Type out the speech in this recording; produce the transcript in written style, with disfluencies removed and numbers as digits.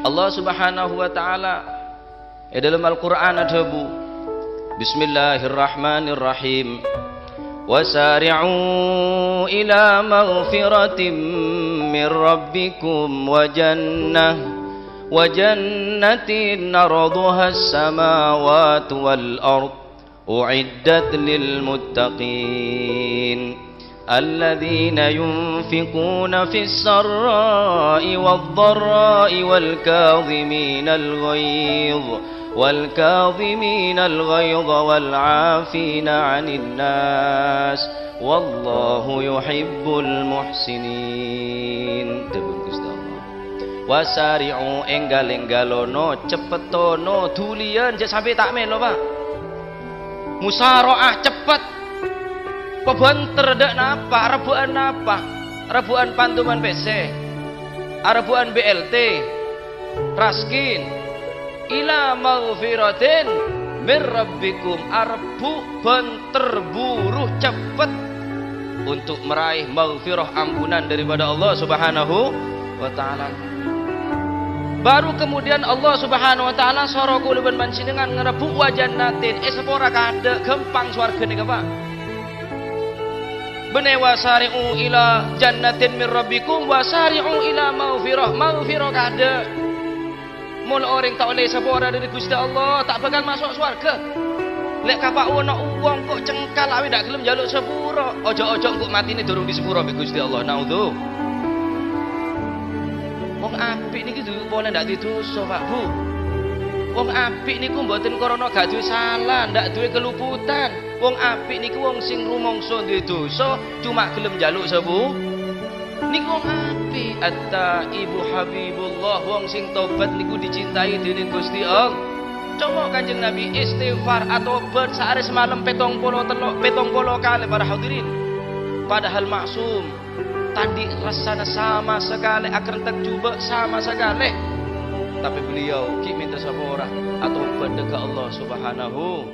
Allah Subhanahu wa taala di dalam Al-Qur'an ada bu Bismillahirrahmanirrahim. Wasari'u ila maghfiratin min rabbikum wa jannah wa jannatin arduha as-samawati wal ard u'iddat lil muttaqin alladzina yunfiquna fis sarra'i wad dharra'i wal kadhimina al ghayz والكاظمين الغيظ والعافين عن الناس والله يحب المحسنين. Debun Gusti Allah. Wasari'u enggal-enggalono cepetono dulian jek sampai tak melo Pak. Musaroah cepet. Pebenter dek napa, rebuan napa? Rebuan pantuman PC. Rebuan BLT. Raskin. Ila maghfiratin mir rabbikum, arbu benter buruh cepet untuk meraih maghfirah ampunan daripada Allah Subhanahu wa taala. Baru kemudian Allah Subhanahu wa taala soro kuluban manjenengan ngrebu wa jannatin sepora kade gempang swarga nika Pak. Bene wasari'u ila jannatin mir rabbikum wasari'u ila maghfirah, maghfirah kade. Mun orang tak oleh sepora dari Gusti Allah tak bakal masuk swarga. Lek kapak ono wong kok cengkal awe ndak gelem njaluk sepuro, ojo-ojo kok matine durung disepuro mbek Gusti Allah. Naudzu. Wong apik niki boleh ndak didosa, Pak Bu. Wong apik niku mboten krana gak duwe salah, ndak duwe keluputan. Wong apik niku wong sing rumangsa duwe dosa cuma gelem njaluk sepuro. Niku wong apik. At-taibu habibullah, wong sing tobat niku dicintai dening Gusti Allah. Coba Kanjeng Nabi istighfar atau sehari semalam 73 kali para hadirin. Padahal maksum tadi rasana sama sekali akrentek juga sama sekali. Tapi beliau ki minta sapura atau ke Allah Subhanahu